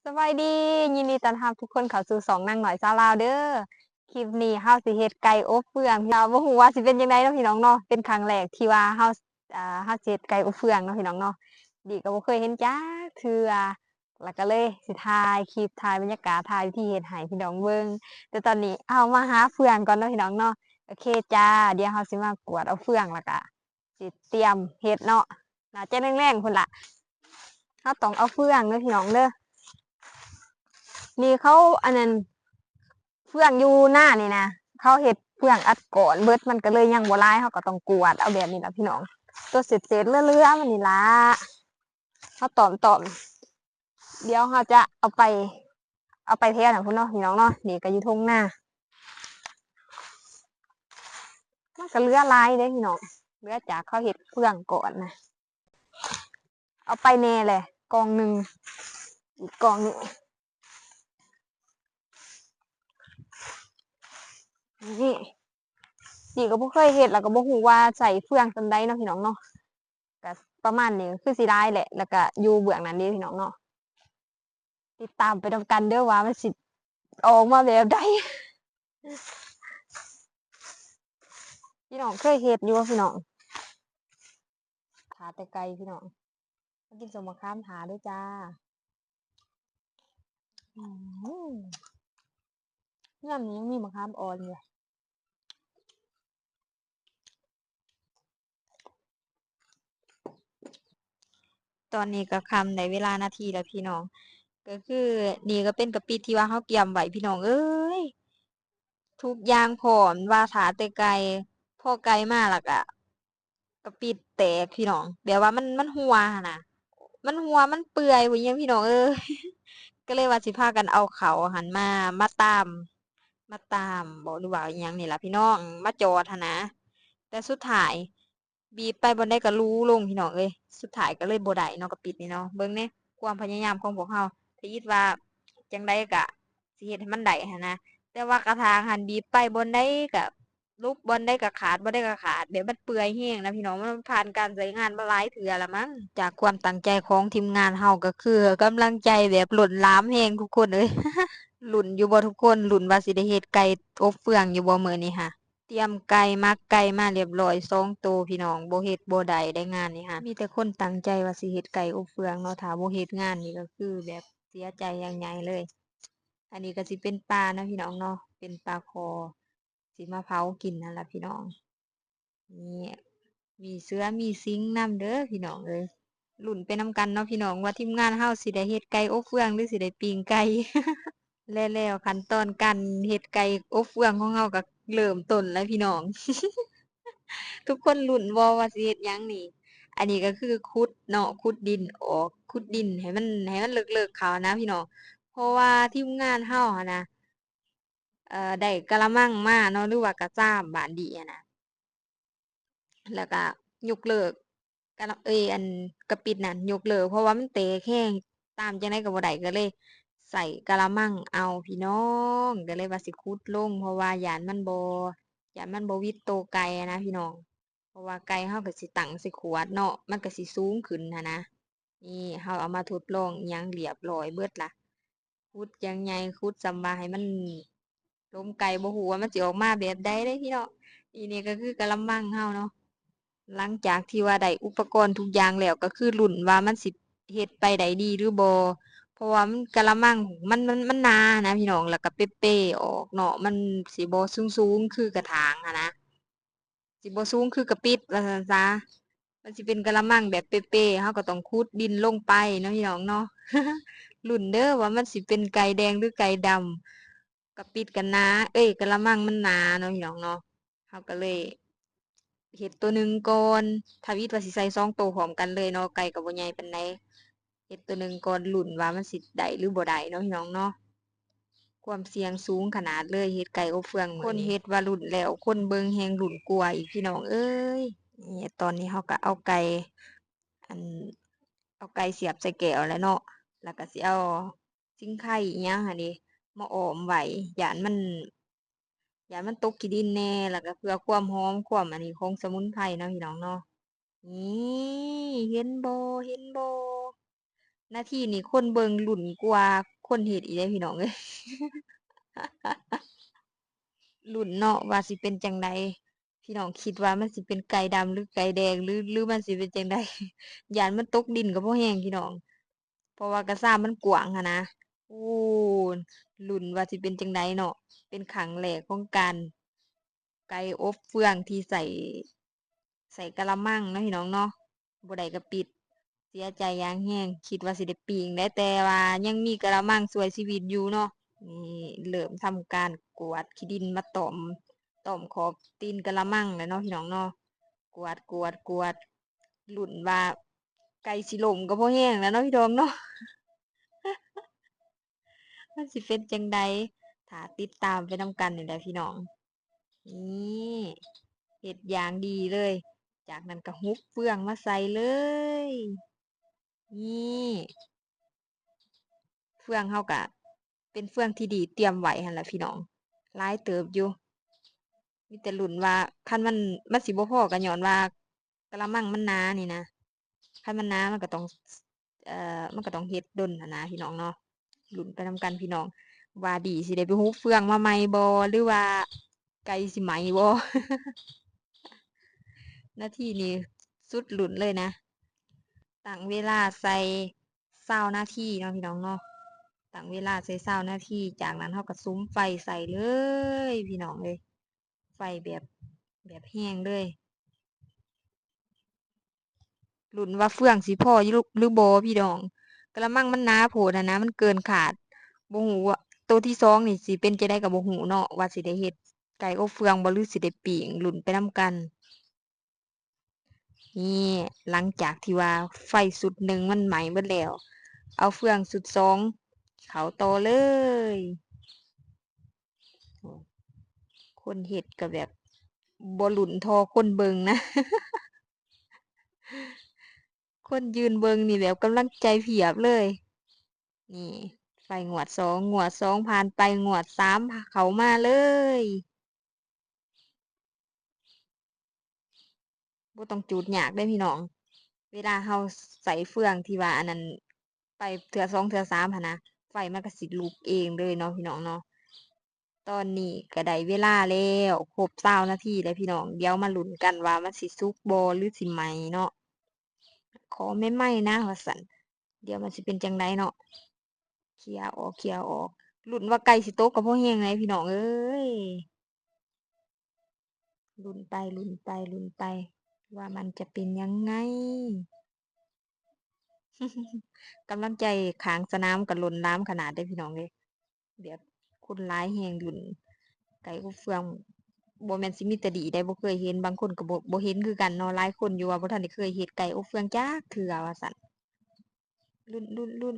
ສະບາຍດີ ຍິນດີຕ້ອນຮັບທຸກຄົນເຂົ້າສູ່ຊ່ອງນາງນ້ອຍຊາວລາວເດີ້. ຄລິບນີ້ເຮົາຊິເຮັດໄກ່ອົບເຟືອງ ເຮົາບໍ່ຮູ້ວ່າຊິເປັນຈັ່ງໃດເນາະພີ່ນ້ອງເນາະ. ເປັນຄັ້ງແລກທີ່ວ່າເຮົາ ອ່າ ເຮົາຊິເຮັດໄກ່ອົບເຟືອງເນາະພີ່ນ້ອງເນາະ. ດີກໍບໍ່ເຄີຍເຫັນຈັກເທື່ອ ແລ້ວກໍເລີຍຊິຖ່າຍຄລິບ ຖ່າຍບັນຍາກາດ ຖ່າຍວິທີເຮັດໃຫ້ພີ່ນ້ອງເບິ່ງ. ແຕ່ຕອນນີ້ເຮົາມາຫາເຟືອງກ່ອນເນາະພີ່ນ້ອງເນາະ. ໂອເຄຈ້າ ດຽວເຮົາຊິມາກວດເອົາເຟືອງ ແລ້ວກໍ ຊິຕຽມເຮັດເນາະ ໜ້າຈະແລງໆພຸ້ນລະ. ເຮົາຕ້ອງເອົາເຟືອງເດີພີ່ນ້ອງເດີ. ນີ້ເຂົາ ອັນນັ້ນ ເຟືອງຢູ່ນານີ້ນະ ເຂົາເຮັດເຟືອງອັດກ້ອນເບິດ ມັນກໍເລີຍຍັງບໍ່ຫຼາຍ. ເຮົາກໍຕ້ອງກວດເອົາແບບນີ້ລະພີ່ນ້ອງ ຕົວເສດໆເຫຼືອໆມັນນີ້ລະ. ເຮົາຕ້ອມໆ ດຽວເຮົາຈະເອົາໄປ ເອົາໄປແຖວນັ້ນພຸ້ນເນາະພີ່ນ້ອງເນາະ. ນີ້ກໍຢູ່ທົ່ງນາ ມັນກໍເຫຼືອຫຼາຍເດ້ພີ່ນ້ອງ ເຫຼືອຈາກເຂົາເຮັດເຟືອງກ່ອນນະ. ເອົາໄປແດ່ແຫຼະ ກ່ອງໜຶ່ງ ອີກກ່ອງນີ້ ນີ້ ນີ້ກໍບໍ່ເຄີຍເຮັດ ແລ້ວກໍບໍ່ຮູ້ວ່າໃຊ້ເຟືອງສ່ຳໃດເນາະພີ່ນ້ອງເນາະ. ກະປະມານນີ້ ຄືຊິຫຼາຍແຫຼະ ແລ້ວກະຢູ່ເບື້ອງນັ້ນເດ້ພີ່ນ້ອງເນາະ. ຕິດຕາມໄປນຳກັນເດີ້ວ່າມັນຊິອອກມາແບບໃດ. ພີ່ນ້ອງເຄີຍເຮັດຢູ່ບໍ່ພີ່ນ້ອງ? ຂາແຕ່ໄກ່ພີ່ນ້ອງ. ມາກິນສົ້ມໝາກຂາມຖ້າເດີ້ຈ້າ. ອືມ ຍາມນີ້ຍັງມີໝາກຂາມອ່ອນຢູ່. ຕອນນີ້ກໍຄ່ຳ ໄດ້ເວລານາທີແລ້ວພີ່ນ້ອງ. ກໍຄືນີ້ກໍເປັນກະປິດທີ່ວ່າເຮົາກຽມໄວ້ພີ່ນ້ອງເອີຍ. ທຸກຢ່າງພ້ອມ ວ່າຖ້າແຕ່ໄກ່ ພໍໄກ່ມາແລ້ວກະ ກະປິດແຕກພີ່ນ້ອງ ແບບວ່າມັນ ມັນຮົ່ວຫັ້ນນະ ມັນຮົ່ວ ມັນເປື່ອຍ ບໍ່ຫຍັງພີ່ນ້ອງເອີຍ. ກໍເລີຍວ່າຊິພາກັນເອົາເຂົ້າຫັ້ນມາ ມາຕາມ ມາຕາມບໍ ຫຼືວ່າອີ່ຫຍັງນີ້ລະພີ່ນ້ອງ ມາຈອດຫັ້ນນະ. ແຕ່ສຸດທ້າຍ ບີບໄປບ່ອນໃດກໍຫຼຸລົງພີ່ນ້ອງເອີຍ. ສຸດທ້າຍກໍເລີຍບໍ່ໄດ້ເນາະ ກະປິດນີ້ເນາະ. ເບິ່ງແດ່ ຄວາມພະຍາຍາມຂອງພວກເຮົາ ທຳອິດວ່າຈັ່ງໃດກະຊິເຮັດໃຫ້ມັນໄດ້ຫັ້ນນະ. ແຕ່ວ່າກະຖາງຫັ້ນ ບີບໄປບ່ອນໃດກະຫຼຸບ ບ່ອນໃດກະຂາດ ບ່ອນໃດກະຂາດ ແບບມັນເປື່ອຍແຮງນະພີ່ນ້ອງ. ມັນຜ່ານການໃຊ້ງານມາຫຼາຍເທື່ອລະມັງ. ຈາກຄວາມຕັ້ງໃຈຂອງທີມງານເຮົາ ກໍຄືກຳລັງໃຈແບບລົ້ນຫຼາມແຮງທຸກຄົນເອີຍ. ລຸ້ນຢູ່ບໍ່ທຸກຄົນ? ລຸ້ນວ່າຊິໄດ້ເຮັດໄກ່ອົບເຟືອງຢູ່ບໍ່ມື້ນີ້ຫະ? ຕຽມໄກ່ ໝັກໄກ່ມາລຽບຮ້ອຍສອງໂຕພີ່ນ້ອງ. ບໍ່ເຮັດບໍ່ໄດ້ໄດ໋ງານນີ້ຫະ. ມີແຕ່ຄົນຕັ້ງໃຈວ່າຊິເຮັດໄກ່ອົບເຟືອງເນາະ. ຖ້າບໍ່ເຮັດງານນີ້ກໍຄືແບບເສຍໃຈຢ່າງໃຫຍ່ເລີຍ. ອັນນີ້ກໍຊິເປັນປາເນາະພີ່ນ້ອງເນາະ ເປັນປາຄໍ່ ຊິມາເຜົາກິນຫັ້ນລະພີ່ນ້ອງ. ນີ້ ມີເສືອມີສິງນຳເດີພີ່ນ້ອງເອີຍ. ລຸ້ນໄປນຳກັນເນາະພີ່ນ້ອງ ວ່າທີມງານເຮົາຊິໄດ້ເຮັດໄກ່ອົບເຟືອງ ຫຼືຊິໄດ້ປີ້ງໄກ່. ແລະແລ້ວຂັ້ນຕອນການເຮັດໄກ່ອົບເຟືອງຂອງເຮົາກໍເລີ່ມຕົ້ນແລ້ວພີ່ນ້ອງ. ທຸກຄົນລຸ້ນບໍ່ວ່າຊິເຮັດຫຍັງນີ້? ອັນນີ້ກໍຄືຂຸດເນາະ ຂຸດດິນອອກ ຂຸດດິນໃຫ້ມັນ ໃຫ້ມັນເລິກໆເຂົ້ານະພີ່ນ້ອງ. ເພາະວ່າທີມງານເຮົາຫັ້ນນະ ເອີ ໄດ້ກະລະມັງມາເນາະ ຫຼືວ່າກະຊາມບ້ານດີຫັ້ນນະ ແລ້ວກະຍົກເລີກ ກະລະ ເອີຍ ອັນກະປິດນັ້ນຍົກເລີກ ເພາະວ່າມັນແຕກແຮງ ຕາມຈັ່ງໃດກໍບໍ່ໄດ້ ກໍເລີຍໃສ່ກະລະມັງເອົາພີ່ນ້ອງ. ກໍເລີຍວ່າຊິຂຸດລົງ ເພາະວ່າຢ້ານມັນບໍ່ ຢ້ານມັນບໍ່ຫວິດໂຕໄກ່ຫັ້ນນະພີ່ນ້ອງ. ເພາະວ່າໄກ່ເຮົາກໍຊິຕັ້ງໃສ່ຂວດເນາະ ມັນກໍຊິສູງຂຶ້ນຫັ້ນນະ. ນີ້ເຮົາເອົາມາທົດລອງອີ່ຫຍັງລຽບຮ້ອຍເບິດລະ ຂຸດຢ່າງໃຫຍ່ ຂຸດສ່ຳວ່າໃຫ້ມັນລົມໄກ່ ບໍ່ຮູ້ວ່າມັນຊິອອກມາແບບໃດເດ້ພີ່ນ້ອງ. ນີ້ ນີ້ກໍຄືກະລະມັງເຮົາເນາະ. ຫຼັງຈາກທີ່ວ່າໄດ້ອຸປະກອນທຸກຢ່າງແລ້ວ ກໍຄືລຸ້ນວ່າມັນຊິເຮັດໄປໄດ້ດີຫຼືບໍ່ ເພາະວ່າມັນ ກະລະມັງມັນ ມັນ ມັນໜານະພີ່ນ້ອງ ແລ້ວກໍເປໆອອກເນາະ ມັນຊິບໍ່ສູງໆຄືກະຖາງຫັ້ນນະ. ຊິບໍ່ສູງຄືກະປິດວ່າຊັ້ນຊະ. ມັນຊິເປັນກະລະມັງແບບເປໆ ເຮົາກໍຕ້ອງຂຸດດິນລົງໄປເນາະພີ່ນ້ອງເນາະ. ລຸ້ນເດີວ່າມັນຊິເປັນໄກ່ແດງຫຼືໄກ່ດຳ. ກະປິດກໍໜາ ເອີຍ ກະລະມັງມັນໜາເນາະພີ່ນ້ອງເນາະ. ເຮົາກໍເລີຍເຮັດໂຕໜຶ່ງກ່ອນ ທຳອິດວ່າຊິໃສ່ສອງໂຕພ້ອມກັນເລີຍເນາະ ໄກ່ກໍບໍ່ໃຫຍ່ປານໃດ. ເຮັດໂຕໜຶ່ງກ່ອນ ລຸ້ນວ່າມັນຊິໄດ້ຫຼືບໍ່ໄດ້ເນາະພີ່ນ້ອງເນາະ. ຄວາມສ່ຽງສູງຂະໜາດເລີຍ ເຮັດໄກ່ອົບເຟືອງມື້ນີ້ ຄົນເຮັດວ່າລຸ້ນແລ້ວ ຄົນເບິ່ງແຮງລຸ້ນກວ່າອີກພີ່ນ້ອງເອີຍ. ນີ້ ຕອນນີ້ເຮົາກໍເອົາໄກ່ ອັນ ເອົາໄກ່ສຽບໃສ່ແກ້ວແລ້ວເນາະ ແລ້ວກໍຊິເອົາສິງໄຄອີ່ຫຍັງຫັ້ນເດ ມາອ້ອມໄວ້ ຢ້ານມັນ ຢ້ານມັນຕົກຂີ້ດິນແດ່ ແລ້ວກໍເພື່ອຄວາມຫອມ ຄວາມອັນນີ້ຂອງສະໝຸນໄພເນາະພີ່ນ້ອງເນາະ. ນີ້ ເຫັນບໍ່ ເຫັນບໍ່? ນາທີນີ້ຄົນເບິ່ງລຸ້ນກວ່າຄົນເຮັດອີກເດ້ພີ່ນ້ອງເອີຍ. ລຸ້ນເນາະວ່າຊິເປັນຈັ່ງໃດ. ພີ່ນ້ອງຄິດວ່າມັນຊິເປັນໄກ່ດຳ ຫຼື ໄກ່ແດງ ຫຼື ຫຼືມັນຊິເປັນຈັ່ງໃດ? ຢ້ານມັນຕົກດິນກໍພໍແຮງພີ່ນ້ອງ ເພາະວ່າກະຊາມມັນກວ້າງຫັ້ນນະ. ໂອ້ ລຸ້ນວ່າຊິເປັນຈັ່ງໃດເນາະ. ເປັນຄັ້ງແລກຂອງການ ໄກ່ອົບເຟືອງທີ່ໃສ່ ໃສ່ກະລະມັງເນາະພີ່ນ້ອງເນາະ. ບໍ່ໄດ້ກະປິດ. ເສຍໃຈຢ່າງແຮງ ຄິດວ່າຊິໄດ້ປີ້ງໄດ໋ ແຕ່ວ່າຍັງມີກະລະມັງຊ່ວຍຊີວິດຢູ່ເນາະ. ນີ້ເລີ່ມທຳການກວາດຂີ້ດິນມາຕ້ອມ ຕ້ອມຂອບຕີນກະລະມັງແລ້ວເນາະພີ່ນ້ອງເນາະ. ກວາດ ກວາດ ກວາດ ລຸ້ນວ່າໄກ່ຊິລົ້ມກໍພໍແຮງແລ້ວເນາະພີ່ນ້ອງເນາະ. ມັນຊິເປັນຈັ່ງໃດ? ຖ້າຕິດຕາມໄປນຳກັນນີ້ແຫຼະພີ່ນ້ອງ. ນີ້ ເຮັດຢ່າງດີເລີຍ. ຈາກນັ້ນກໍຫຸບເຟືອງມາໃສ່ເລີຍ. ນີ້ ເຟືອງເຮົາກະເປັນເຟືອງທີ່ດີຕຽມໄວ້ຫັ້ນລະພີ່ນ້ອງ ຫຼາຍເຕີບຢູ່. ມີແຕ່ລຸ້ນວ່າຄັນມັນ ມັນຊິບໍ່ພໍກໍຍ້ອນວ່າກະລະມັງມັນໜານີ້ນະ. ຄັນມັນໜາມັນກໍຕ້ອງ ເອີ ມັນກໍຕ້ອງເຮັດດົນຫັ້ນນະພີ່ນ້ອງເນາະ. ລຸ້ນໄປນຳກັນພີ່ນ້ອງ ວ່າດີຊິໄດ້ໄປຫຸບເຟືອງມາໃໝ່ບໍ່ ຫຼືວ່າໄກ່ຊິໄໝບໍ່? ນາທີນີ້ສຸດລຸ້ນເລີຍນະ. ຕັ້ງເວລາໃສ່ຊາວນາທີເນາະພີ່ນ້ອງເນາະ. ຕັ້ງເວລາໃສ່ຊາວນາທີ ຈາກນັ້ນເຮົາກໍສຸມໄຟໃສ່ເລີຍພີ່ນ້ອງເອີຍ. ໄຟແບບ ແບບແຮງເລີຍ. ລຸ້ນວ່າເຟືອງຊິພໍຢູ່ ຫຼືບໍ່ພີ່ນ້ອງ. ກະລະມັງມັນໜາໂພດຫັ້ນນະ ມັນເກີນຄາດ. ບໍ່ຮູ້ວ່າໂຕທີສອງນີ້ຊິເປັນຈັ່ງໃດກໍບໍ່ຮູ້ເນາະ ວ່າຊິໄດ້ເຮັດໄກ່ອົບເຟືອງບໍ່ ຫຼືຊິໄດ້ປີ້ງ. ລຸ້ນໄປນຳກັນ. ນີ້ ຫຼັງຈາກທີ່ວ່າໄຟຊຸດໜຶ່ງມັນໄໝ້ເບິດແລ້ວ ເອົາເຟືອງຊຸດສອງເຂົ້າຕໍ່ເລີຍ. ຄົນເຮັດກໍແບບບໍ່ລຸ້ນທໍ່ຄົນເບິ່ງນະ. ຄົນຢືນເບິ່ງນີ້ແບບກຳລັງໃຈພຽບເລີຍ. ນີ້ ໄຟງວດສອງ ງວດສອງຜ່ານໄປ ງວດສາມເຂົ້າມາເລີຍ. ບໍ່ຕ້ອງຈູດຍາກເດ້ພີ່ນ້ອງ. ເວລາເຮົາໃສ່ເຟືອງທີ່ວ່າອັນນັ້ນໄປເທື່ອສອງເທື່ອສາມຫັ້ນນະ ໄຟມັນກໍຊິລຸກເອງເລີຍເນາະພີ່ນ້ອງເນາະ. ຕອນນີ້ກໍໄດ້ເວລາແລ້ວ ຄົບຊາວນາທີແລ້ວພີ່ນ້ອງ. ດຽວມາລຸ້ນກັນວ່າມັນຊິສຸກບໍ່ ຫຼືຊິໄໝ້ເນາະ. ຂໍໃໝ່ໆນະວ່າຊັ້ນ. ດຽວມັນຊິເປັນຈັ່ງໃດເນາະ. ເຄຍອອກ ເຄຍອອກ. ລຸ້ນວ່າໄກ່ຊິຕົກກໍພໍແຮງໃດພີ່ນ້ອງເອີຍ. ລຸ້ນໄປ ລຸ້ນໄປ ລຸ້ນໄປ ວ່າມັນຈະເປັນຍັງໄງ. ກຳລັງໃຈຂ້າງສະໜາມກໍລົ້ນຫຼາມຂະໜາດເດ້ພີ່ນ້ອງເອີຍ. ແບບຄົນຫຼາຍແຮງລຸ້ນໄກ່ອົບເຟືອງ. ບໍ່ແມ່ນຊິມີແຕ່ດີໃດ ບໍ່ເຄີຍເຫັນ. ບາງຄົນກໍບໍ່ ບໍ່ເຫັນຄືກັນເນາະ. ຫຼາຍຄົນຢູ່ວ່າບໍ່ທັນໄດ້ເຄີຍເຮັດໄກ່ອົບເຟືອງຈັກເທື່ອວ່າຊັ້ນ. ລຸ້ນ ລຸ້ນ ລຸ້ນ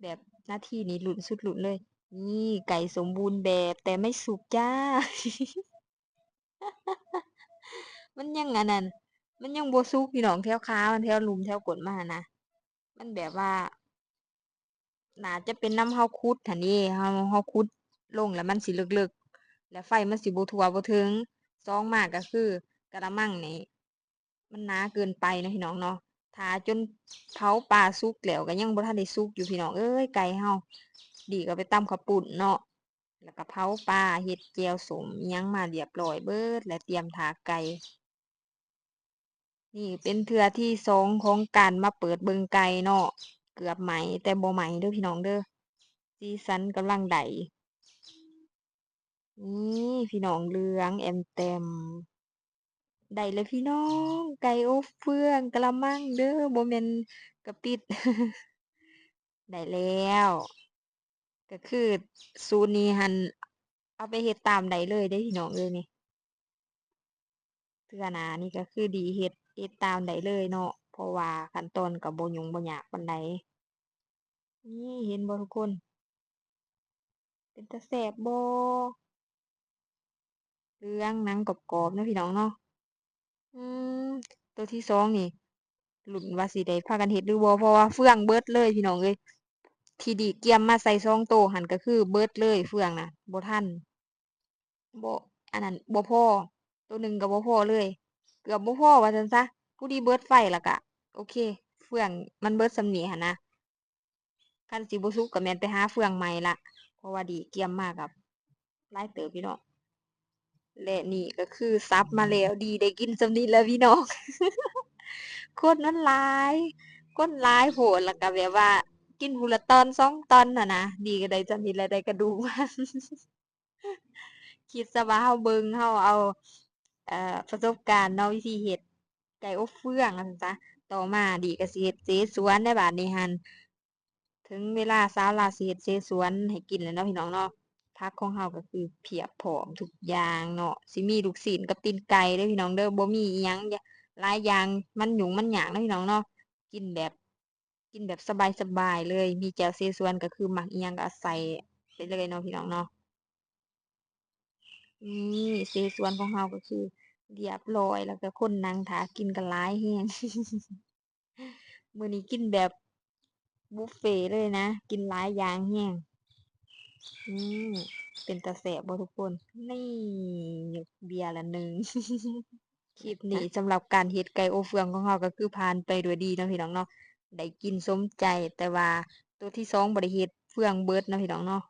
ແບບນາທີນີ້ລຸ້ນສຸດລຸ້ນເລີຍ. ນີ້ໄກ່ສົມບູນແບບ ແຕ່ໄມ່ສຸກຈ້າ. ມັນຍັງອັນນັ້ນ ມັນຍັງບໍ່ສຸກພີ່ນ້ອງ. ແຖວຂາມັນ ແຖວລຸ່ມ ແຖວກົ້ນມັນຫັ້ນນະ ມັນແບບວ່າ ໜ້າຈະເປັນນຳເຮົາຂຸດຫັ້ນເດ. ເຮົາ ເຮົາຂຸດລົງແລ້ວມັນຊິເລິກໆ ແລ້ວໄຟມັນຊິບໍ່ທົ່ວບໍ່ເຖິງ. ສອງມາກໍຄືກະລະມັງນີ້ ມັນໜາເກີນໄປເນາະພີ່ນ້ອງເນາະ. ຖ້າຈົນເຜົາປາສຸກແລ້ວກໍຍັງບໍ່ທັນໄດ້ສຸກຢູ່ພີ່ນ້ອງເອີຍ ໄກ່ເຮົາ. ດີກໍໄປຕຳເຂົ້າປຸ້ນເນາະ ແລ້ວກໍເຜົາປາ ເຮັດແຈ່ວສົ້ມອີ່ຫຍັງມາລຽບລ້ອຍເບິດ ແລະຕຽມຖ້າໄກ່. ນີ້ເປັນເທື່ອທີສອງຂອງການມາເປີດເບິ່ງໄກ່ເນາະ. ເກືອບໄໝ້ ແຕ່ບໍ່ໄໝ້ເດີພີ່ນ້ອງເດີ. ສີສັນກຳລັງໄດ້. ນີ້ພີ່ນ້ອງ ເຫຼືອງແອມແຕມ. ໄດ້ແລ້ວພີ່ນ້ອງ ໄກ່ອົບເຟືອງກະລະມັງເດີ ບໍ່ແມ່ນກະປິດ. ໄດ້ແລ້ວ. ກໍຄືສູດນີ້ຫັ້ນ ເອົາໄປເຮັດຕາມໄດ້ເລີຍເດ້ພີ່ນ້ອງເອີຍນີ້. ເທື່ອໜ້ານີ້ກໍຄືດີເຮັດ ເຮັດຕາມໄດ້ເລີຍເນາະ ເພາະວ່າຂັ້ນຕອນກໍບໍ່ຫຍຸ້ງບໍ່ຍາກປານໃດ. ນີ້ເຫັນບໍ່ທຸກຄົນ ເປັນຕາແຊບບໍ່? ເຫຼືອງໜັງກອບໆເນາະພີ່ນ້ອງເນາະ. ອືມ ໂຕທີສອງນີ້ ລຸ້ນວ່າຊິໄດ້ພາກັນເຮັດຫຼືບໍ່ ເພາະວ່າເຟືອງເບິດເລີຍພີ່ນ້ອງເອີຍ. ທີ່ດີກຽມມາໃສ່ສອງໂຕຫັ້ນກໍຄືເບິດເລີຍ ເຟືອງນະບໍ່ທັນ ບໍ່ ອັນນັ້ນບໍ່ພໍ ໂຕໜຶ່ງກໍບໍ່ພໍເລີຍ ເກືອບບໍ່ພໍວ່າຊັ້ນຊະ. ພໍດີເບິດໄຟແລ້ວກະໂອເຄ ເຟືອງມັນເບິດສ່ຳນີ້ຫັ້ນນະ. ຄັນຊິບໍ່ສຸກກໍແມ່ນໄປຫາເຟືອງໃໝ່ລະ ເພາະວ່າດີກຽມມາກໍຫຼາຍເຕີບພີ່ນ້ອງ. ແລະນີ້ກໍຄືສັບມາແລ້ວ ດີໄດ້ກິນສ່ຳນີ້ແຫຼະພີ່ນ້ອງ. ຄົນມັນຫຼາຍ ຄົນຫຼາຍໂພດ ແລ້ວກໍແບບວ່າກິນຜູ້ລະຕ່ອນສອງຕ່ອນຫັ້ນນະ ດີກໍໄດ້ສ່ຳນີ້ແຫຼະ ໄດ້ກະດູກມັນ. ຄິດຊະວ່າເຮົາເບິ່ງ ເຮົາເອົາ ເອີ ປະສົບການເນາະ ວິທີເຮັດໄກ່ອົບເຟືອງວ່າຊັ້ນຊະ. ຕໍ່ມາດີກໍຊິເຮັດເສສວນໃນບາດນີ້ຫັ້ນ ເຖິງເວລາສາວລາວຊິເຮັດເສສວນໃຫ້ກິນແລ້ວເນາະພີ່ນ້ອງເນາະ. ຜັກຂອງເຮົາກໍຄືພຽບພ້ອມທຸກຢ່າງເນາະ ຊິມີລູກຊີ້ນກັບຕີນໄກ່ເດີພີ່ນ້ອງເດີ ບໍ່ມີອີ່ຫຍັງຫຼາຍຢ່າງ ມັນຫຍຸ້ງມັນຍາກເນາະພີ່ນ້ອງເນາະ. ກິນແບບ ກິນແບບສະບາຍໆເລີຍ ມີແຈ່ວເສສວນ ກໍຄືມັກອີ່ຫຍັງກໍເອົາໃສ່ໄປເລີຍເນາະພີ່ນ້ອງເນາະ. ນີ້ເສສວນຂອງເຮົາກໍຄືລຽບລ້ອຍ ແລ້ວກໍຄົນນັ່ງຖ້າກິນກໍຫຼາຍແຮງ. ມື້ນີ້ກິນແບບບຸບເຟເລີຍນະ ກິນຫຼາຍຢ່າງແຮງ. ອືມ ເປັນຕາແຊບບໍ່ທຸກຄົນ? ນີ້ ເບຍລະໜຶ່ງ. ຄລິບນີ້ສຳລັບການເຮັດໄກ່ອົບເຟືອງຂອງເຮົາກໍຄືຜ່ານໄປດ້ວຍດີເນາະພີ່ນ້ອງເນາະ ໄດ້ກິນສົມໃຈ. ແຕ່ວ່າໂຕທີສອງບໍ່ໄດ້ເຮັດ ເຟືອງເບິດເນາະພີ່ນ້ອງເນາະ.